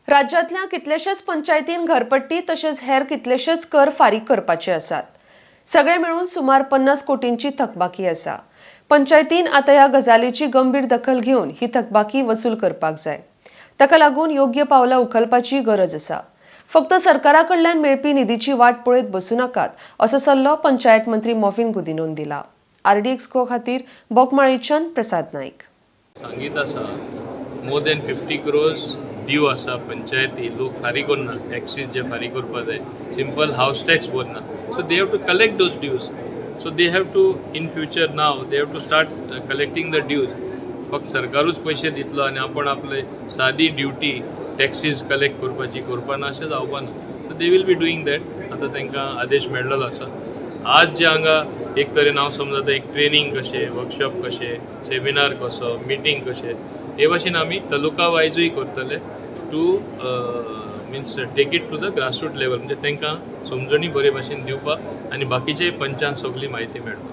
राज्यांतल्या कितलेशेच पंचायतीन घरपट्टी तशेंच हेर कितलेशेच कर फारीक करपाचे आसात. सगळे मेळून सुमार 50 कोटींची थकबाकी आसा. पंचायतीन आतां ह्या गजालीची गंभीर दखल घेवन ही थकबाकी वसूल करपाक जाय. ताका लागून योग्य पावलां उखलपाची गरज आसा. फक्त सरकारा कडल्यान मेळपी निधीची वाट पळयत बसूं नाकात, असो सल्लो पंचायत मंत्री मॉविन गुदिन्होन दिला. आरडीएक्स गो खातीर बोगमाळीच्यान प्रसाद नाईक. सांगीत आसा, more than 50 crores due आसा. पंचायती लोक फारीक करना, टॅक्सीस जे फारीक करपा जाय, सिंपल हावस टॅक्स भरना. So they have to collect those dues. So they have to, in future, now they have to start collecting the dues. फक्त सरकारूच पयशे दितलो आनी आपण आपले सादी ड्युटी टॅक्सीस कलेक्ट करपाची करपाना, अशें जावपा ना. So they will be doing that. आतां तांकां आदेश मेळ्ळलो आसा. आज जे हांगा एक तरेन हांव समजता, एक ट्रेनींग कशें, वर्कशॉप कशें, सेमिनार कसो, मिटींग कशें, हे भाशेन आमी तालुका वायजूय करतले to means take it to the grassroot level, म्हणजे तांकां समजणी बरे भाशेन दिवपाक आनी बाकीचे पंचांक सगळी म्हायती मेळपाक.